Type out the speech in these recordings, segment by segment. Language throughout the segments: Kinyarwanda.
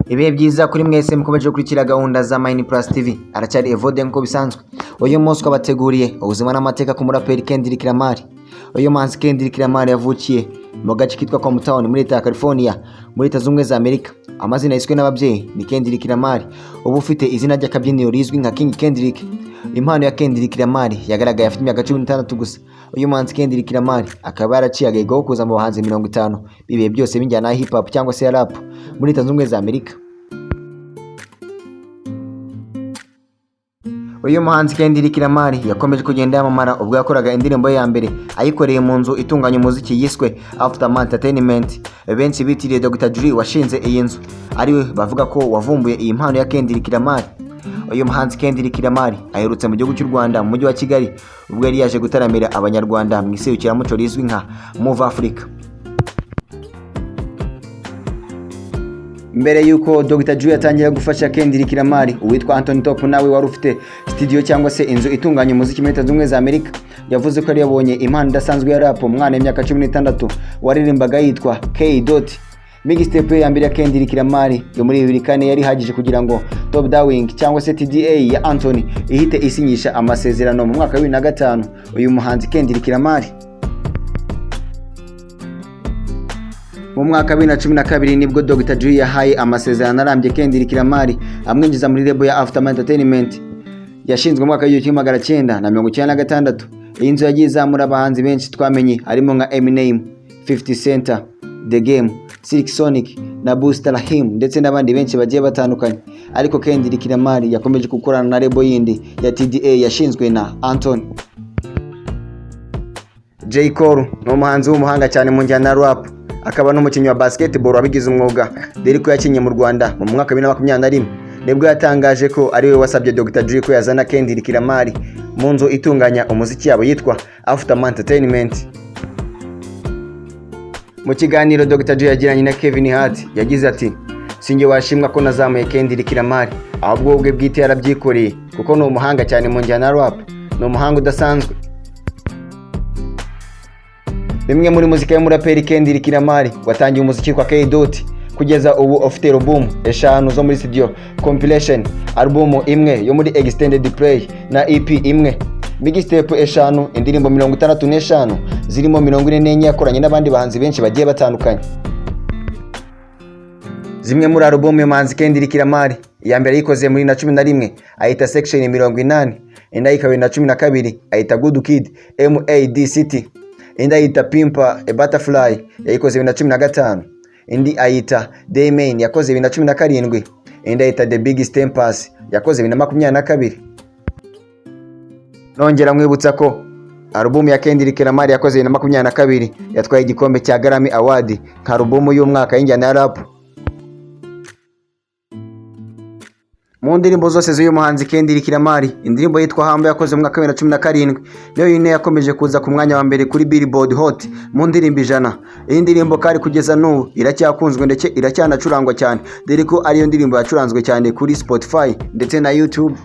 Ibihe byiza kuri mwese mukomeje gukurikira gahunda za Mine Plus TV. Aracyari Evode nk'uko bisanzwe. Uyu munsi twabateguriye ubuzima n'amateka ku muraperi Kendrick Lamar. Uyu muhanzi Kendrick Lamar yavukiye mu gace kitwa Compton muri leta ya California, muri Leta Zunze Ubumwe za Amerika. Amazina yiswe n'ababyeyi ni Kendrick Lamar, uba ufite izina ry'akabyiniro rizwi nka King Kendrick. Impano ya Kendrick Lamar yagaragaye afite imyaka 16 gusa. Uyu muhanzi Kendrick Lamar akaba yaraciye agahigo ko kuza mu bahanzi 50 b'ibihe byose b'injyana ya hip hop cyangwa se ya rap muri Leta Zunze Ubumwe za Amerika. Uyu muhanzi Kendrick Lamar yakomeje kugenda yamamara ubwo yakoraga indirimbo ye ya mbere ayikoreye mu nzu itunganya umuziki yiswe Aftermath Entertainment. Benshi bitiriye Dr. Dre washinze iyi nzu, ariwe bavuga ko wavumbuye iyi mpano ya Kendrick Lamar. Uyu muhanzi Kendrick Lamar aherutse mu gihugu cy'u Rwanda, mu mujyi wa Kigali, ubwo yari yaje gutaramira Abanyarwanda mu iserukiramuco rizwi nka Move Africa. Mbere y'uko Dr. Dre atangira gufasha Kendrick Lamar, uwitwa Anthony Top nawe wari ufite studio cyangwa se inzu itunganya umuziki muri Leta Zunze Ubumwe za Amerika, yavuze ko yari yabonye impano idasanzwe ya rap umwana w'imyaka 16 waririmbaga yitwa K Dot. Mixtape ye ya mbere ya Kendrick Lamar yo muri 2004 yari ihagije kugira ngo Top Dawg cyangwa se TDA ya Anthony ihite isinyisha amasezerano mu mwaka wa 2005 uyu muhanzi Kendrick Lamar. Mu mwaka wa 2012 nibwo Dr. Dre yahaye amasezerano arambye Kendrick Lamar, amwinjiza muri label ya Aftermath Entertainment yashinzwe mu mwaka wa 1996. Iyi nzu yagiye izamura abahanzi benshi twamenye harimo nka Eminem, 50 Cent, The Game, Silk Sonic na Busta Rhymes ndetse n'abandi benshi bagiye batandukanye. Ariko Kendrick Lamar yakomeje gukorana na label yindi ya TDA yashinzwe na Anthony. J. Cole ni umuhanzi w'umuhanga cyane mu njyana ya rap, akaba n'umukinnyi wa basketball wabigize umwuga, dore ko yakinnye mu Rwanda mu mwaka wa 2021. Nibwo yatangaje ko ari we wasabye Dr. Dre ko yazana Kendrick Lamar mu nzu itunganya umuziki yabo yitwa Aftermath Entertainment. Mu kiganiro Dr. Dre yagiranye na Kevin Hart, yagize ati: "Sinjye washimwa ko nazamuye Kendrick Lamar, ahubwo ubwe bwite yarabyikoreye, kuko ni umuhanga cyane mu njyana ya rap, ni umuhanga udasanzwe." Bimwe muri muzika y'umuraperi Kendrick Lamar watangiye umuziki kwa K Dot, kugeza ubu ufite album eshanu zo muri studio compilation, album imwe yo muri extended play na EP imwe, mixtape eshanu, indirimbo 65 zirimo 44 yakoranye n'abandi bahanzi benshi bagiye batandukanye. Zimwe muri album y'umuhanzi Kendrick Lamar, iya mbere yayikoze muri 2011 ayita Section 80, indi ayikaba 2012 ayita Good Kid M.A.A.D City, indi ayita Pimp a Butterfly yayikoze 2015, indi ayita Damn yakoze 2017, indi ayita The Big Steppers yakoze 2022. Nongera mwibutsa ko alubumu ya Kendrick Lamar yakoze 2022 yatwaye igikombe cya Grammy Award nka alubumu y'umwaka y'injyana ya rap. Mu ndirimbo zose z'uyu muhanzi Kendrick Lamar, indirimbo yitwa Humble yakoze mu mwaka wa 2017 niyo yine yakomeje kuza ku mwanya wa mbere kuri Billboard Hot mu ndirimbo 100. Iyi ndirimbo kandi kugeza n'ubu iracyakunzwe ndetse iracyanacurangwa cyane, dore ko ariyo ndirimbo yacuranzwe cyane kuri Spotify ndetse na YouTube.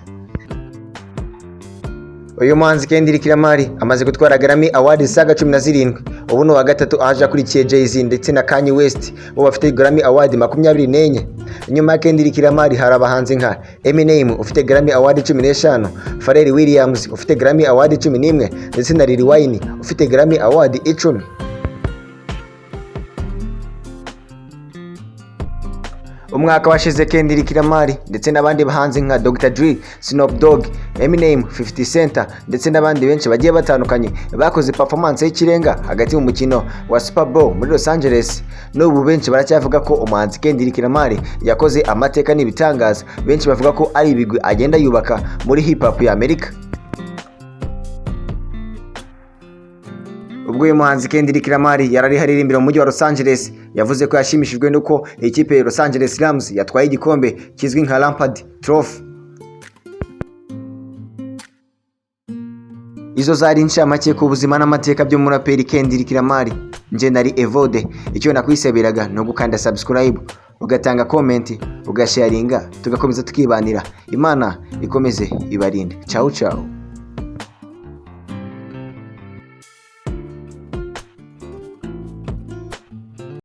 Uyu muhanzi Kendrick Lamar amaze gutwara Grammy Award zisaga 17. Ubu ni uwa gatatu aje akurikiye Jay-Z ndetse na Kanye West, bo bafite Grammy Award 24. Inyuma ya Kendrick Lamar hari abahanzi nka Eminem ufite Grammy Award 15, Pharrell Williams ufite Grammy Award 11 ndetse na Lil Wayne ufite Grammy Award 10. Umwaka washize Kendrick Lamar ndetse n'abandi bahanzi nka Dr. Dre, Snoop Dogg, Eminem, 50 Cent ndetse n'abandi benshi bagiye batandukanye bakoze performance y'ikirenga hagati mu mukino wa Super Bowl muri Los Angeles. N'ubu benshi baracyavuga ko umuhanzi Kendrick Lamar yakoze amateka n'ibitangaza. Benshi bavuga ko ari ibigwi agenda yubaka muri hip hop ya Amerika. Ubwo uyu muhanzi Kendrick Lamar yarari haririmbira mu mujyi wa Los Angeles, yavuze ko yashimishijwe nuko ikipe ya Los Angeles Rams yatwaye igikombe kizwi nka Lombardi Trophy. Izo zari incamake ku buzima n'amateka by'umuraperi Kendrick Lamar. Nje nari Evode, icyo nakwisabiraga ni ugukanda subscribe, ugatanga comment, ugasharinga, tugakomeza tukibanira. Imana ikomeze ibarinde. Ciao ciao.